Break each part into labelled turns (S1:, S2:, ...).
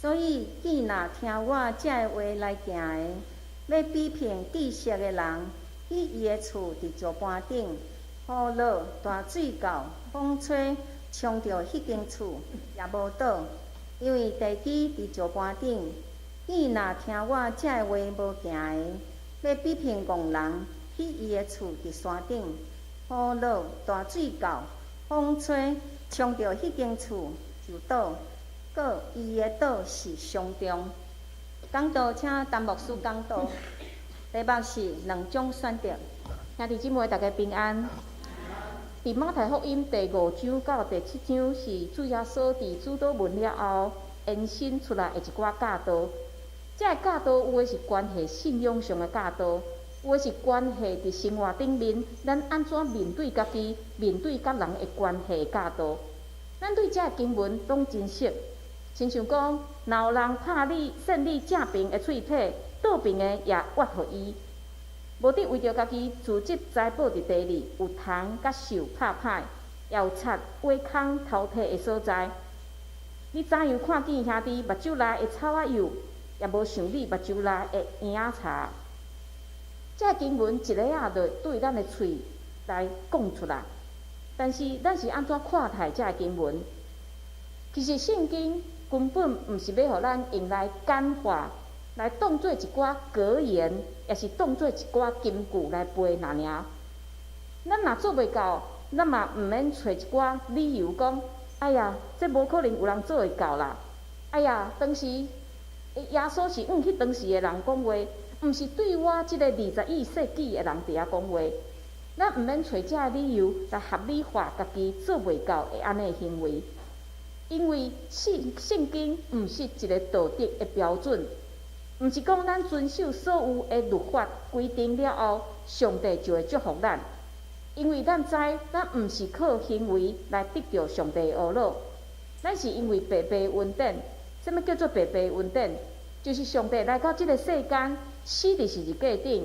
S1: 所以，囝若聽我這个話來行的，欲比拼知識的人，彼伊的厝佇石盤頂，雨落大水到，風吹，衝著彼間厝也無倒，因為地基佇石盤頂。囝若聽我這个話無行的，欲比拼戇人，彼伊的厝佇山頂，雨落大水到，風吹，衝著彼間厝就倒。閣伊的倒是傷重。講道請陳牧師講道，題目是兩種選擇。
S2: 兄弟姊妹，大家平安。佇馬太福音第五章到第七章是主耶穌佇主禱文了後延伸出來的一寡教導。這个教導有的是關係信仰上的教導，有的是關係佇生活頂面，咱按怎面對家己、面對佮人的關係的教導。咱對這个經文攏真熟。親像講，若有人拍你、扇你正爿的喙䖙，倒爿的也挖予伊。無得為著家己貯積財寶佇地裡，有蟲佮鏽拍歹，也有賊挖空偷提的所在。你怎樣看見兄弟目睭內的草仔幼，也無想你目睭內的嬰仔柴？這个經文一下仔就對咱的喙來講出來，但是咱是按怎看待這个經文？其實聖經根本毋是欲予咱用來簡化，來當做一寡格言，抑是當做一寡金句來背爾爾。咱若做袂到，咱嘛毋免揣一寡理由講：哎呀，這無可能有人做會到啦！哎呀，當時耶穌是向彼當時的人講話，毋是對我這个21世紀的人佇遐講話。咱毋免揣這个理由來合理化家己做袂到的按呢行為。因為聖經毋是一个道德的標準，毋是講咱遵守所有的律法規定了後，上帝就會祝福咱。因為咱知，咱毋是靠行為來得著上帝的呵咾，咱是因為白白恩典。啥物叫做白白恩典？就是上帝來到這个世間，死佇十字架頂，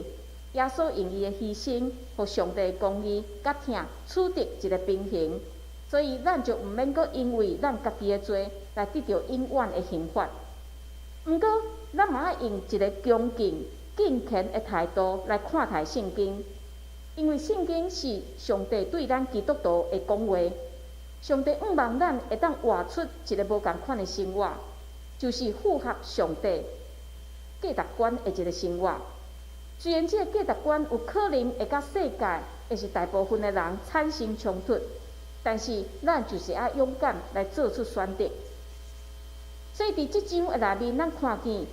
S2: 耶穌用伊的犧牲，予上帝公義佮疼取得一个平衡。所以，咱就毋免閣因為咱家己的罪來得著永遠的刑罰。毋過，咱嘛愛用一个恭敬、敬虔的態度來看待聖經，因為聖經是上帝對咱基督徒的講話。上帝向望咱會當活出一个無仝款的生活，就是符合上帝價值觀的一个生活。雖然這个價值觀有可能會佮世界，抑是大部分的人產生衝突。但是，咱就是愛勇敢來做出選擇。所以，佇這章的內面，咱看見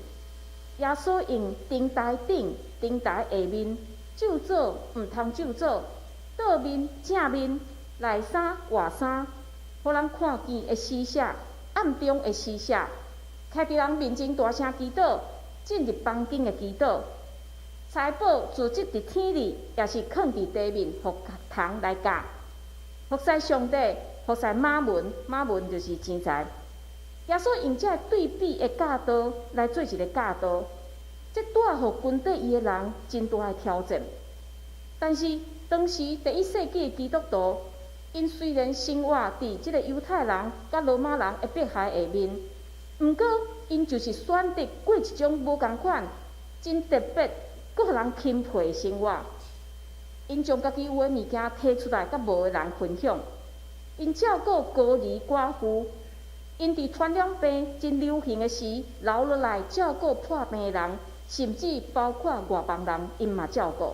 S2: 耶穌用燈臺頂、燈臺下面，咒詛毋通咒詛，倒面正面，內衫外衫，予人看見的施捨，暗中的施捨，徛佇人面前大聲祈禱，進入房間的祈禱，財寶貯積佇天裡，抑是囥佇地面，予蟲來咬。服侍上帝，服侍瑪門，瑪門就是錢財。耶穌用這个對比的教導來做一个教導，這帶予跟綴伊的人真大的挑戰。但是當時第一世紀的基督徒，𪜶雖然生活佇這个猶太人佮羅馬人的迫害下面，毋過𪜶就是選擇過一種無仝款、真特別、閣予人欽佩的生活。𪜶將家己有的物件提出來，佮無的人分享。𪜶照顧孤兒寡婦。𪜶佇傳染病真流行的時，留落來照顧破病的人，甚至包括外邦人，𪜶嘛照顧。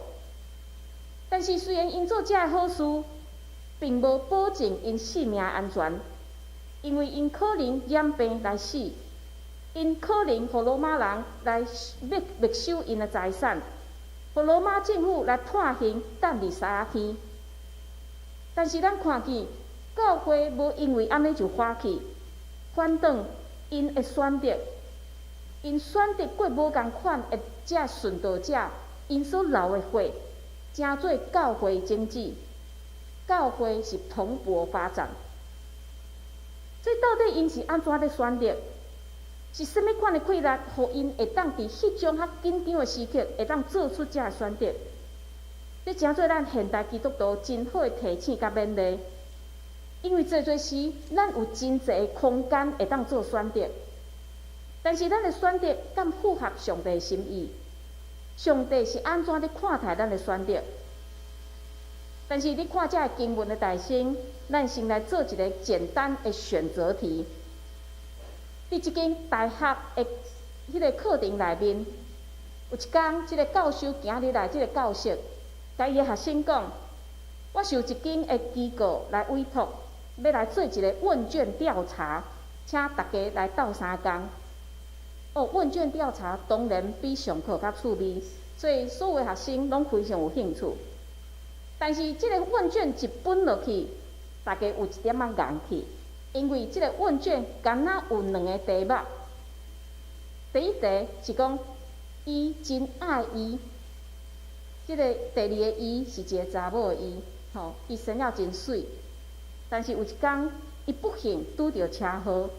S2: 但是雖然𪜶做這个好事，並無保證𪜶性命安全，因為𪜶可能染病來死，𪜶可能予羅馬人來沒收𪜶的財產。予羅馬政府來判刑，擲佇獅仔坑。但是咱看見教會無因為按呢就發起，反轉𪜶的選擇，𪜶選擇過無仝款的這殉道者，𪜶所流的血，成做教會種子。教會是蓬勃發展。所以到底𪜶是按怎咧選擇？是啥物款的氣力，予𪜶會當佇彼種較緊張的時刻，會當做出這个選擇？這成做咱現代基督徒真好的提醒佮勉勵。因為濟濟時，咱有真濟的空間會當做選擇。但是咱的選擇敢符合上帝的心意？上帝是按怎咧看待咱的選擇？但是你看這个經文的內心，咱先來做一個簡單的選擇題。佇這間大學的彼个課程內面，有一工，這个教授行入來，這个教室，共伊的學生講：我受一間的機構來委託，欲來做一个問卷調查，請大家來鬥相共。哦，問卷調查當然比上課較趣味，所以所有的學生攏非常有興趣。但是這个問卷一分落去，大家有一點仔戇去，因為這个問卷敢若有兩个題目。第一題是講伊真愛伊，這个第二个伊是一个查某的伊，吼，伊生了真媠，但是有一工伊不幸拄著車禍，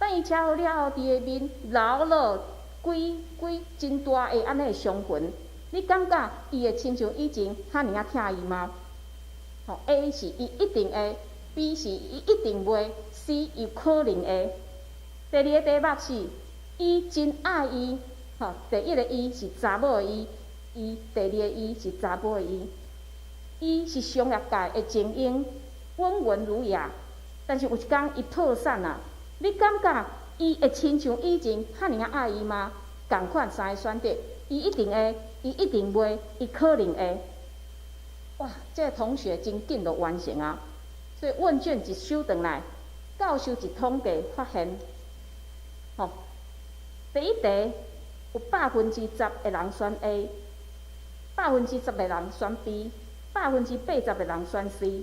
S2: 等伊車禍了後，佇伊面留了幾幾真大的按呢傷痕。你感覺伊會親像以前遐爾仔疼伊嗎？吼，A 是伊一定會，B 是伊一定袂，C 有可能會。第二個題目是伊真愛伊，吼，第一个伊是查某的伊，伊第二个伊是查埔的伊，伊是商業界的精英，溫文儒雅，但是有一工伊破產啊，你感覺伊會親像以前遐爾仔愛伊嗎？仝款三個選擇，伊一定會，伊一定袂，伊可能會。哇，這个同學真緊就完成啊！所以問卷一收轉來，教授一統計發現，吼，第一題有10%的人選 A，10%的人選 B，80%的人選 C。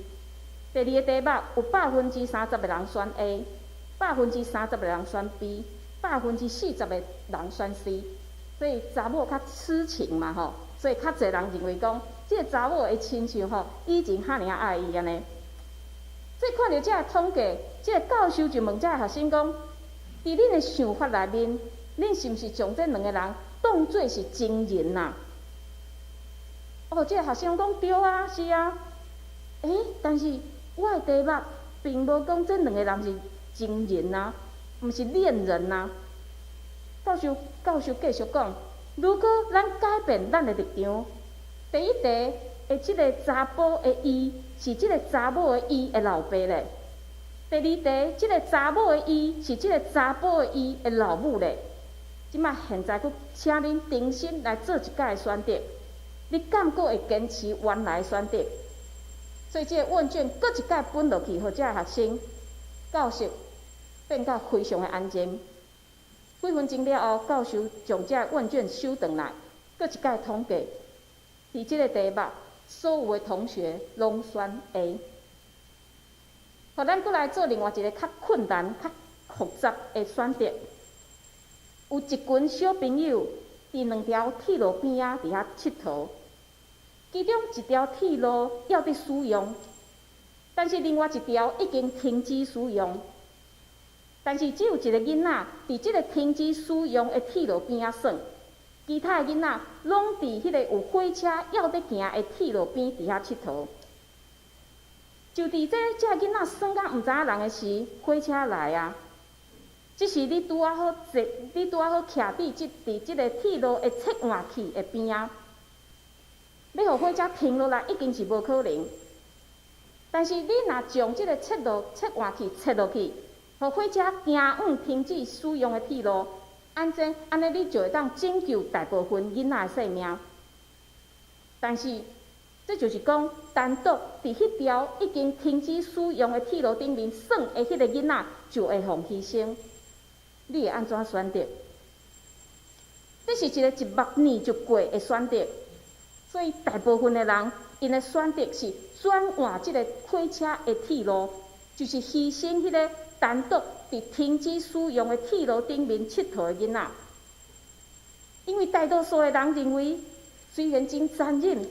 S2: 第二个題目有30%的人選 A，30%的人選 B，40%的人選 C。所以查某較痴情嘛吼，所以較濟人認為講，這个查某會親像吼以前遐爾仔愛伊按呢。所以看著這个統計，這个教授就問這个學生講：佇恁的想法內面，恁是毋是將這兩个人當做是情人啊？哦，這个學生講對啊，是啊。欸，但是我的題目並無講這兩个人是情人啊，毋是戀人啊。教授繼續講：如果咱改變咱的立場，第一題的這个查埔的伊是這个查某的伊的老爸咧；第二題，這个查某的伊是這个查埔的伊的老母咧。這馬現在閣請恁重新來做一擺的選擇，你敢閣會堅持原來選擇？所以這个問卷閣一擺分落去，予這个學生，教室變甲非常的安靜。幾分鐘了後，教授將這个問卷收轉來，閣一擺統計，佇這個題目，所有的同學攏選 A。予咱閣來做另外一个較困難、較複雜的選擇。有一群小朋友佇兩條鐵路邊仔佇遐𨑨迌，其中一條鐵路猶佇使用，但是另外一條已經停止使用。但是只有一个囡仔佇這个停止使用的鐵路邊仔耍，其他的囡仔攏佇彼个有火車猶佇行的鐵路邊佇遐𨑨迌。就佇這這囡仔耍甲毋知影人的時，火車來啊！這時你拄仔好坐，你拄仔好徛佇這个鐵路的切換器的邊仔，欲予火車停落來已經是無可能。但是你若將這个切換器切落去，予火車行往停止使用的鐵路，按呢你就會當拯救大部分囡仔的性命。但是，這就是講，單獨佇彼條已經停止使用的鐵路頂面耍的彼个囡仔就會予犧牲。你會按怎選擇？這是一個一目念就過的選擇，所以大部分的人，𪜶的選擇是轉換這个火車的鐵路，就是犧牲彼个單獨佇停止使用的鐵路頂面𨑨迌的囡仔。因為大多數的人認為，雖然真殘忍，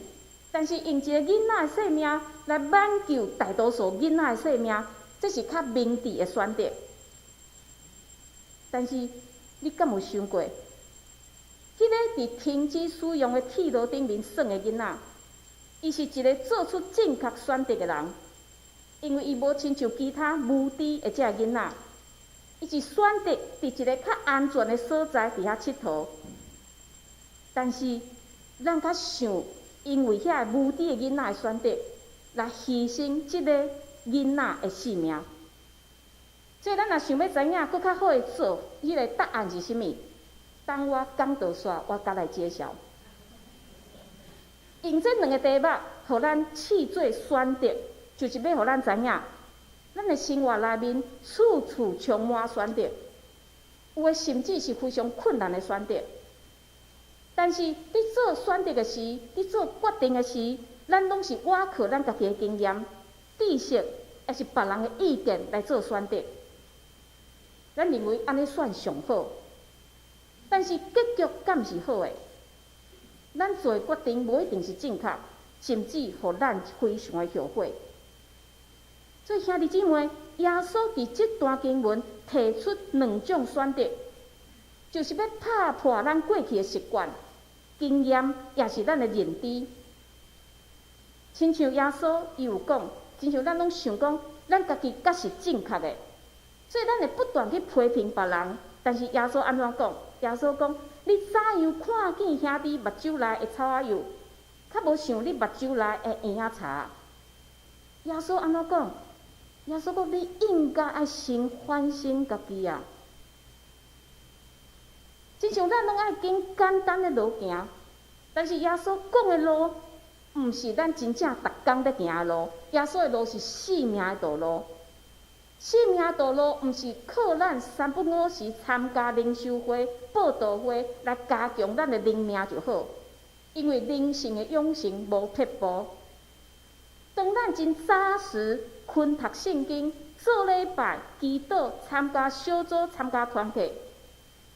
S2: 但是用一个囡仔的性命來挽救大多數囡仔的性命，這是較明智的選擇。但是，你敢有想過，彼个佇停止使用的鐵路頂面耍的囡仔，伊是一个做出正確選擇的人，因為伊無親像其他無知的這个囡仔。伊是選擇佇一个較安全的所在佇遐𨑨迌。但是，咱較想，因為遐個無知的囡仔的選擇，來犧牲這个囡仔的性命。所以，咱若想欲知影閣較好的做，彼个答案是啥物？等我講道煞，我才來揭曉。用這兩個題目，予咱試做選擇，就是欲予咱知影，咱的生活內面處處充滿選擇，有的甚至是非常困難的選擇。但是，佇做選擇的時，佇做決定的時，咱攏是倚靠咱家己的經驗、知識，抑是別人的意見來做選擇。咱認為按呢選上好，但是結局敢是好的？咱做的決定無一定是正確，甚至予咱非常的後悔。所以兄弟姊妹，耶穌佇這段經文提出兩種選擇，就是欲拍破咱過去的習慣、經驗，抑是咱的認知。親像耶穌伊有講，親像咱攏想講，咱家己才是正確的，所以咱會不斷去批評別人。但是耶穌按怎講？耶穌講：你怎樣看見兄弟目睭內的草仔幼，較無想你目睭內的嬰仔柴？耶穌按怎講？耶穌講：你應該愛先反省家己啊！親像咱攏愛揀簡單的路行，但是耶穌講的路，毋是咱真正逐工咧行的路。耶穌的路是生命的道路。生命道路毋是靠咱三不五時參加靈修會、佈道會來加強咱的靈命就好，因為靈性的養成無撇步。當咱真紮實勤讀聖經、做禮拜、祈禱、參加小組、參加團契，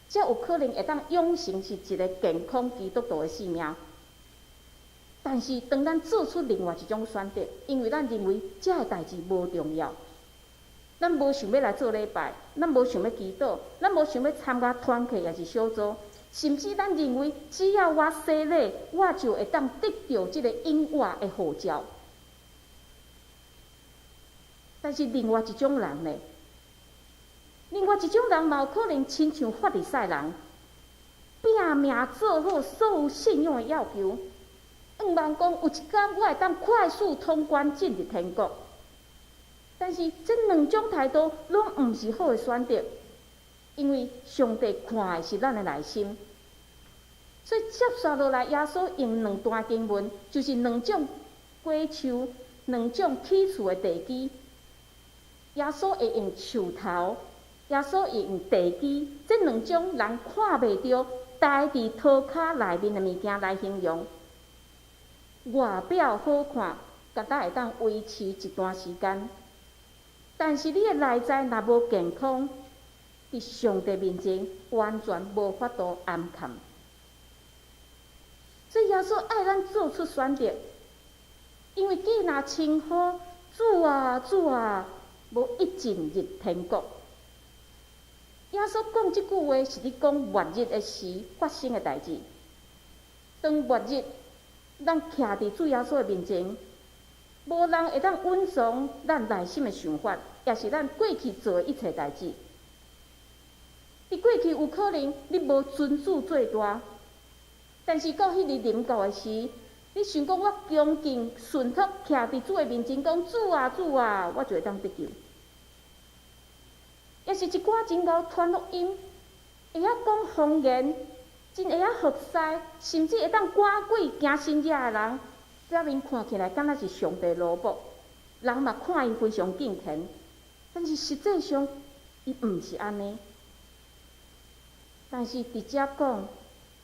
S2: 才有可能會當養成是一个健康基督徒的生命。但是，當咱做出另外一種選擇，因為咱認為這个代誌無重要，咱無想欲來做禮拜，咱無想欲祈禱，咱無想欲參加團契抑是小組，甚至咱認為只要我洗禮，我就會當得著這个永活的呼召。但是另外一種人呢？另外一種人嘛有可能親像法利賽人，拼命做好所有信仰的要求，向望講有一工我會當快速通關進入天國。但是這兩種態度攏毋是好的選擇，因為上帝看的是咱的內心。所以接紲落來，耶穌用兩段經文，就是兩種果樹、兩種起厝的地基。耶穌會用樹頭，耶穌會用地基，這兩種人看袂著、待佇塗跤內面的物件來形容。外表好看，敢若會當維持一段時間，但是你的內在若無健康，佇上帝面前完全無法度按看。所以耶穌愛咱做出選擇，因為既若稱呼主啊主啊，無一進入天國。耶穌講這句話是佇講末日的時發生的代誌。當末日，咱徛佇主耶穌的面前，無人會當隱藏咱內心的想法，抑是咱過去做的一切代誌。佇過去有可能你無尊主做大，但是到彼日臨到的時，你想講我恭敬順服徛佇主的面前講主啊主啊，我就會當得救。抑是一寡真𠢕傳福音，會曉講方言，真會曉服侍，甚至會當趕鬼行神蹟的人，表面看起來敢若是上帝奴僕，人嘛看伊非常敬虔，但是實際上伊毋是按呢。但是佇遮講，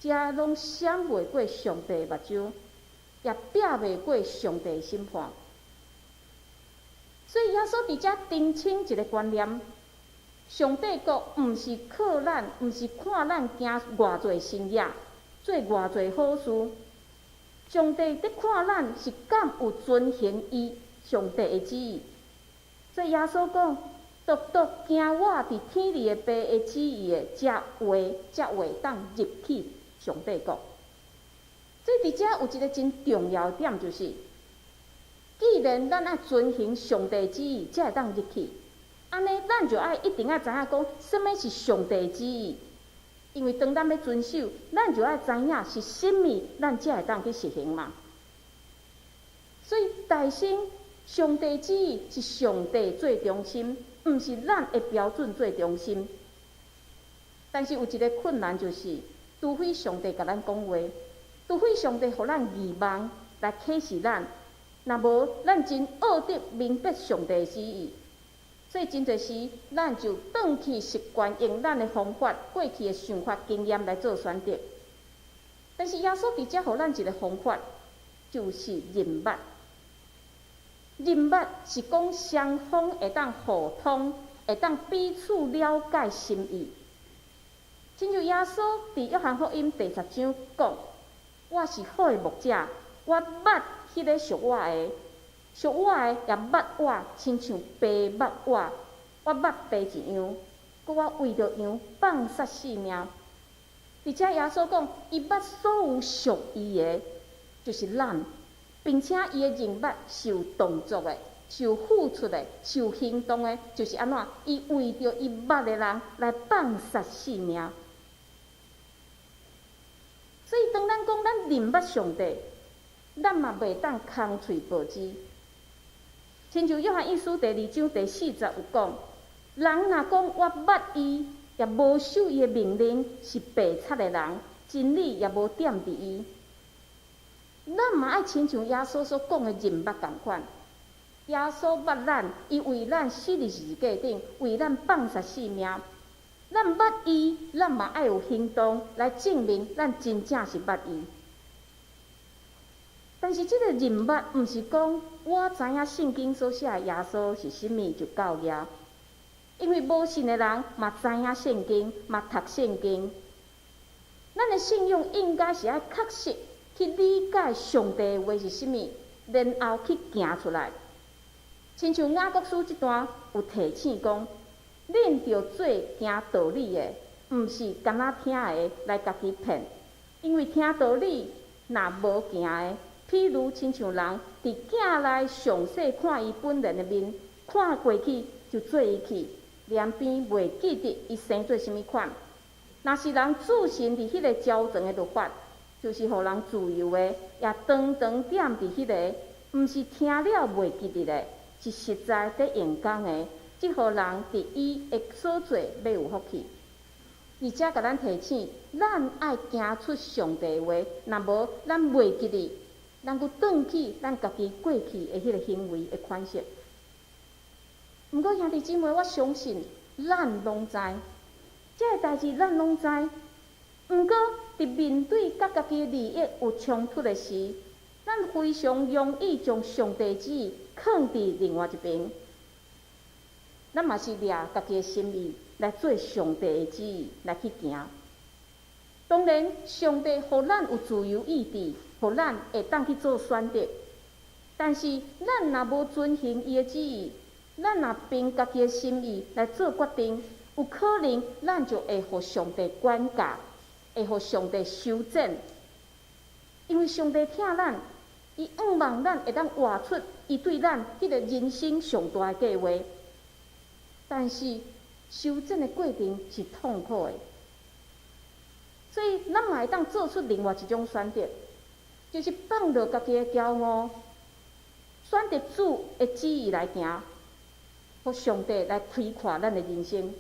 S2: 這攏閃袂過上帝目睭，也避袂過上帝審判。所以耶穌佇遮澄清一个觀念：上帝國毋是靠咱，毋是看咱行偌濟神蹟，做偌濟好事。上帝佇看咱是敢有遵行伊上帝的旨意。所以耶穌講：獨獨行我佇天裡的爸的旨意的，這話才會當入去上帝國。所以佇遮有一个真重要點，就是，既然咱愛遵行上帝旨意，才會當入去。按呢，咱就愛一定愛知影講，啥物是上帝旨意。因為當咱欲遵守，咱就愛知影是啥物，咱才會當去實行嘛。所以，大先上帝旨意是上帝做中心，毋是咱的標準做中心。但是有一個困難就是，除非上帝共咱講話，除非上帝予咱異夢來啟示咱，若無咱真學得明白上帝的旨意。所以真濟時，咱就轉去習慣用咱的方法、過去的想法、經驗來做選擇。但是耶穌佇遮予咱一個方法，就是認捌。認捌是講雙方會當互通，會當彼此了解心意。親像耶穌佇約翰福音第10章講：我是好的牧者，我捌彼个屬我的。屬我的也捌我，親像爸捌我，我捌爸一樣。閣我為著羊放捨性命。而且耶穌講，伊捌所有屬伊的，就是咱，並且伊的認捌是有動作的，是有付出的，是有行動的，就是按怎？伊為著伊捌的人來放捨性命。所以當咱講咱認捌上帝，咱嘛袂當空喙報之。親像約翰一書第2章第4節有講，人若講我捌伊，也無守伊的命令，是白賊的人，真理也無踮佇伊。咱嘛愛親像耶穌所講的認捌仝款。耶穌捌咱，伊為咱死佇十字架頂，為咱放捨性命。咱捌伊，咱嘛愛有行動來證明咱真正是捌伊。但是這個認捌，毋是講我知影聖經所寫的耶穌是啥物就夠矣。因為無信的人嘛知影聖經，嘛讀聖經。咱的信仰應該是愛確實去理解上帝的話是啥物，然後去行出來。親像雅各書這段有提醒講，恁著做行道理的，毋是干焦聽的來共家己騙。因為聽道理若無行的，譬如親像人佇鏡內詳細看伊本人的面，看過去就做伊去，連邊袂記得伊生做啥物款。若是人注神佇彼個矯正的律法，就是予人自由的，也長長踮佇彼个，毋是聽了袂記得的，是實在佇用工的，這予人佇伊的所做欲有福氣。而且共咱提醒，咱愛行出上帝話，若無咱袂記得，咱閣轉去咱家己過去的彼個行為的款式。毋過兄弟姊妹，我相信咱攏知，這个代誌咱攏知。毋過佇面對佮家己利益有衝突的時，咱非常容易將上帝旨意囥佇另外一邊。咱嘛是掠家己的心意來做上帝的旨意來去行。當然，上帝予咱有自由意志，予咱會當去做選擇。但是，咱若無遵行伊的旨意，咱若憑家己的心意來做決定，有可能咱就會予上帝管教，會予上帝修剪。因為上帝疼咱，伊向望咱會當活出伊對咱彼个人生上大的計畫。但是修剪的過程是痛苦的，所以咱嘛會當做出另外一種選擇，就是放落家己的驕傲，選擇主的旨意來行，予上帝來開闊咱的人生。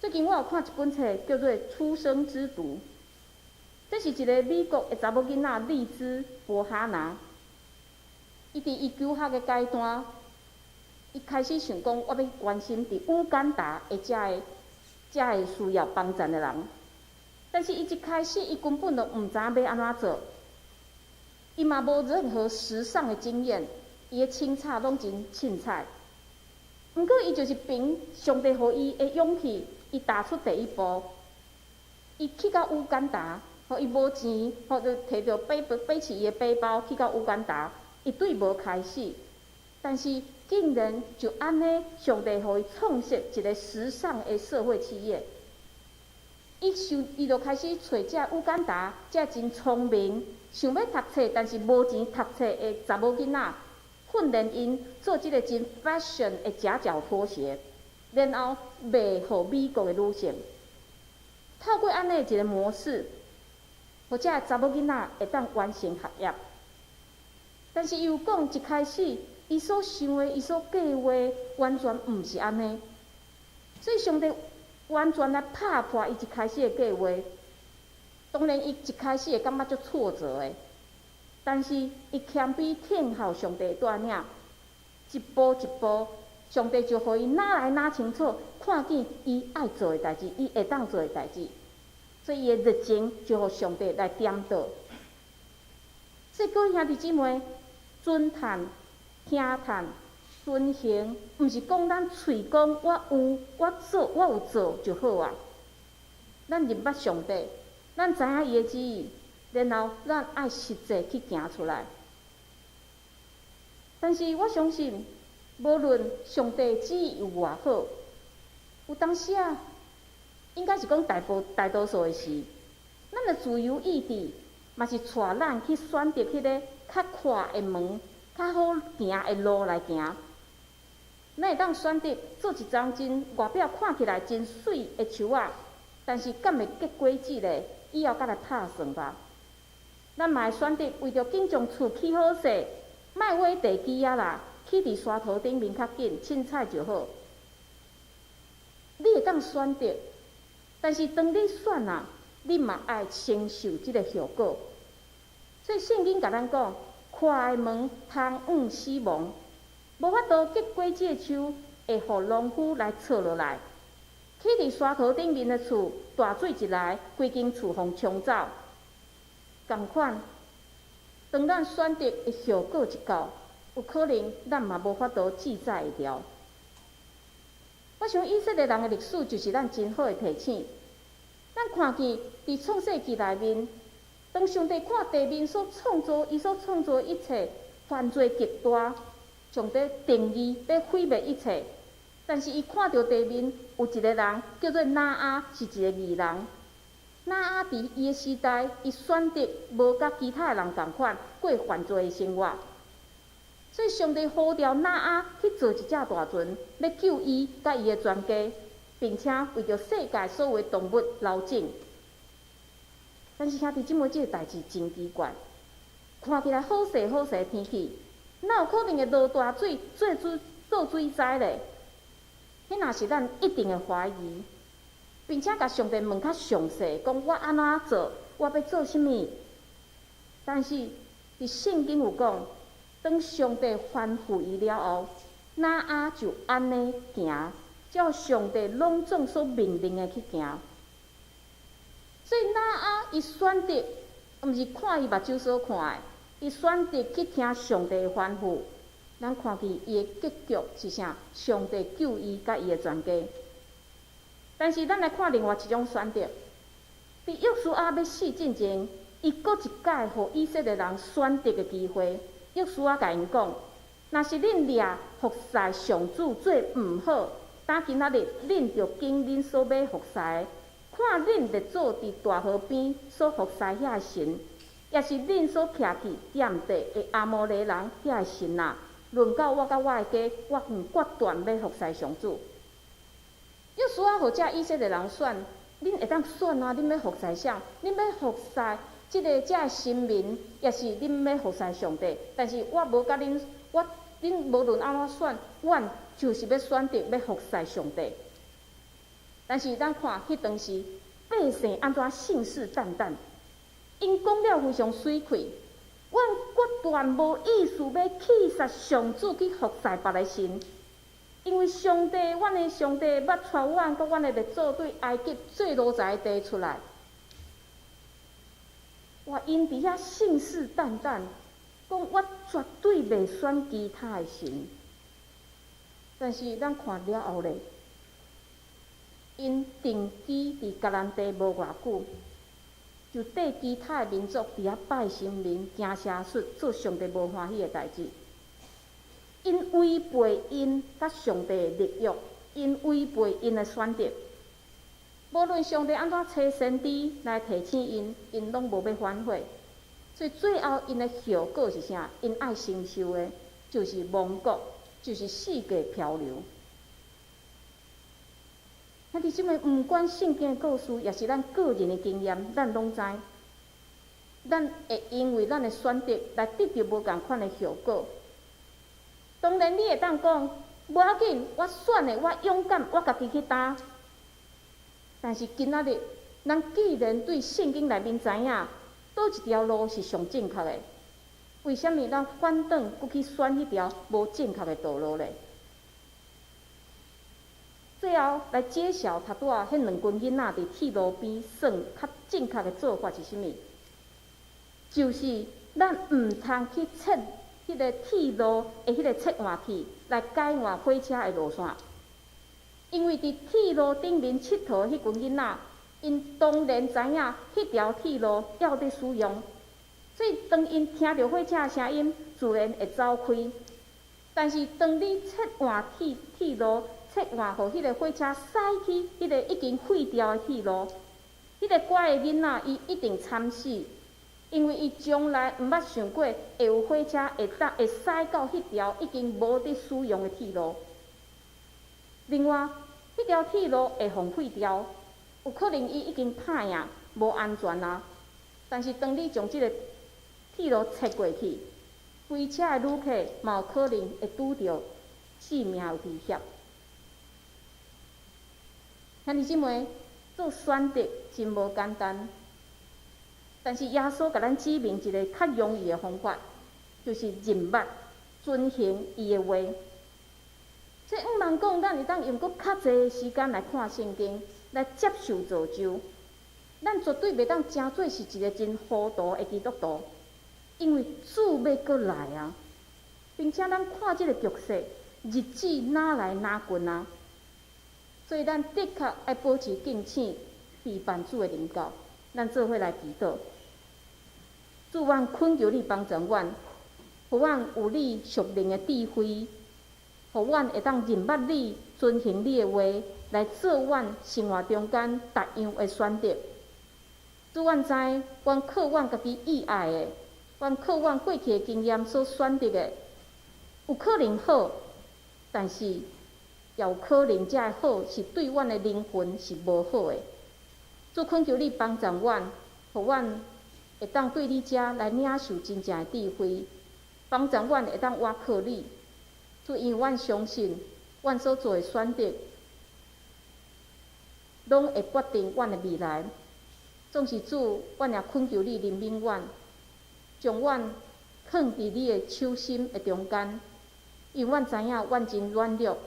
S2: 最近我有看一本冊，叫做《初生之犢》，這是一个美國的查某囡仔麗茲·伯哈拿，伊佇伊求學的階段，伊開始想講，我欲關心佇烏干達的遮个需要幫助的人。但是伊一開始，伊根本就毋知影欲按怎做，伊嘛無任何時尚的經驗，伊的穿插攏真凊彩。毋過伊就是憑上帝予伊的勇氣，伊踏出第一步。伊去到烏干達，予伊無錢，予就提著背背起伊的背包去到烏干達，伊對無開始，但是竟然就按呢，上帝予伊創設一個時尚的社會企業。伊想，伊就開始揣這烏干達，這真聰明，想欲讀冊，但是無錢讀冊的查某囡仔，訓練𪜶做這个真 fashion 的夾腳拖鞋，然後賣予美國的女性。透過按呢一個模式，予這个查某囡仔會當完成學業。但是伊有講，一開始伊所想的、伊所計畫，完全毋是按呢。所以上帝完全來拍破伊一開始的計畫。當然，伊一開始會感覺足挫折的，但是伊謙卑聽候上帝帶領，一步一步，上帝就予伊愈來愈清楚，看見伊愛做的代誌，伊會當做的代誌，所以伊的熱情就予上帝來點著。所以各位兄弟姊妹，遵趁、聽趁、遵行，毋是講咱喙講我有，我做，我有做就好啊。咱認捌上帝，咱知影伊的旨意，然後咱愛實際去行出來。但是我相信，無論上帝旨意有偌好，有當時啊，應該是講大部大多數的時，咱的自由意志嘛是帶咱去選擇彼个較闊的門、較好行的路來行。咱會當選擇做一樁真外表看起來真媠的樹仔，但是敢會結果子咧？以後閣來拍算吧。咱嘛會選擇為著緊將厝起好勢，莫挖地基仔啦，起佇山頭頂面較緊，凊彩就好。你會當選擇，但是當你選啊，你嘛愛承受這个後果。所以聖經共咱講，闊的門通往死亡，無法度結果子的樹會予農夫來鑿落來。起佇山頭頂面的厝，大水一來，規間厝予沖走。仝款，當咱選擇的後果一到，有可能咱嘛無法度自在會牢。我想以色列人的歷史就是咱真好的提醒。咱看見佇創世記內面，當上帝看地面所創造、伊所創造的一切犯罪極大，上帝定意欲毀滅一切。但是伊看著地面有一個人叫做挪亞，是一個義人。挪亞佇伊的時代，伊選擇無佮其他的人仝款過犯罪的生活，所以上帝呼召挪亞去造一隻大船，欲救伊佮伊的全家，並且為著世界所有的動物留種。但是兄弟姊妹，這個代誌真奇怪，看起來好勢好勢的天氣，哪有可能會落大水、做水災咧？彼若是咱一定會懷疑，並且共上帝問較詳細，講我按怎做，我欲做啥物？但是佇聖經有講，當上帝吩咐伊了後，挪亞就按呢行，照上帝攏總所命令的去行。所以挪亞伊選擇，毋是看伊目睭所看的，伊選擇去聽上帝的吩咐。咱看見伊的結局是啥？上帝救伊佮伊的全家。但是咱來看另外一種選擇，佇約書亞欲死進前，伊閣一擺予以色列人選擇的機會。約書亞共𪜶講：若是恁掠服侍上主做毋好，打今仔日恁就揀恁所欲服侍的，看恁列祖佇大河邊所服侍遐个神，抑是恁所徛去踮地的亞摩利人遐个神啊。論到我佮我的家，我決斷欲服侍上主。約書亞予遮以色列人選，恁會當選啊！恁欲服侍啥？恁欲服侍這个遮个神明，抑是恁欲服侍上帝？但是我無佮恁，我恁無論按怎選，阮就是欲選擇欲服侍上帝。但是咱看彼當時百姓按怎信誓旦旦，𪜶講了非常媠氣。阮決斷無意思欲棄殺上主去服侍別个神，因為上帝，阮的上帝捌帶阮佮阮的列祖對埃及做奴才的地出來。哇！𪜶佇遐信誓旦旦，講我絕對袂選其他的神。但是咱看了後咧，𪜶定居佇迦南地無偌久，就綴其他的民族佇遐拜神明、行邪術、做上帝無歡喜的代誌。𪜶違背𪜶佮上帝的立約，𪜶違背𪜶的選擇。無論上帝按怎差先知來提醒𪜶，𪜶攏無欲反悔。所以最後𪜶的後果是啥？𪜶愛承受的。就是亡國，就是四界漂流。兄弟姊妹，毋管聖經的故事，抑是咱個人的經驗，咱攏知，咱會因為咱的選擇來得著無仝款的後果。當然，你會當講，無要緊，我選的，我勇敢，我家己去擔。但是今仔日，咱既然對聖經內面知影，佗一條路是上正確的，為啥物咱反轉閣去選彼條無正確的道路咧？最後來揭曉，頭拄仔彼兩群囡仔佇鐵路邊耍較正確的做法是啥物？就是咱毋通去切彼个鐵路的彼個切換器來改換火車的路線，因為佇鐵路頂面𨑨迌彼群囡仔，𪜶當然知影彼條鐵路猶佇使用，所以當𪜶聽著火車的聲音，自然會走開。但是當你切換鐵路，切換予彼个火車駛去彼个已經廢掉的鐵路，彼個乖的囡仔伊一定慘死，因為伊從來毋捌想過會有火車會當會駛到彼條已經無佇使用的鐵路。另外，彼條鐵路會予廢掉，有可能伊已經歹啊，無安全啊。但是當你將這个鐵路切過去，規車的旅客嘛有可能會拄著致命的危險。兄弟姊妹，做選擇真無簡單，但是耶穌共咱指明一个較容易的方法，就是認捌、遵行伊的話。這毋茫講，咱會當用閣較濟時間來看聖經，來接受造就。咱絕對袂當成做是一个真糊塗的基督徒，因為主欲閣來啊，並且咱看這个局勢，日子若來若近啊，所以咱的確愛保持警醒，備辦主的臨到。咱做伙來祈禱，主，阮懇求你幫助阮，予阮有你屬靈的智慧，予阮會當認捌你，遵行你的話，來做阮生活中間逐樣的選擇。主，阮知，阮靠阮家己意愛的，阮靠阮過去的經驗所選擇的，有可能好，但是也有可能這个好是對阮的靈魂是無好的。主，懇求你幫助阮，予阮會當對你遮來領受真正的智慧，幫助阮會當倚靠你。主，因為阮相信，阮所做的選擇，攏會決定阮的未來。總是主，阮也懇求你憐憫阮，將阮囥佇你的手心的中間，因為阮知影阮真軟弱，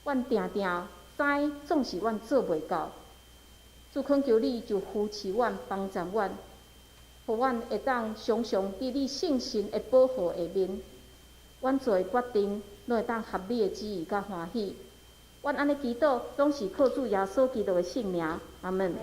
S2: 阮定定知總是阮做袂到。主，懇求你就扶持阮，幫助阮，予阮會當常常佇你聖神的保護下面，阮做的決定攏會當合你的旨意佮歡喜。阮按呢祈禱，攏是靠主耶穌基督的聖名。阿門。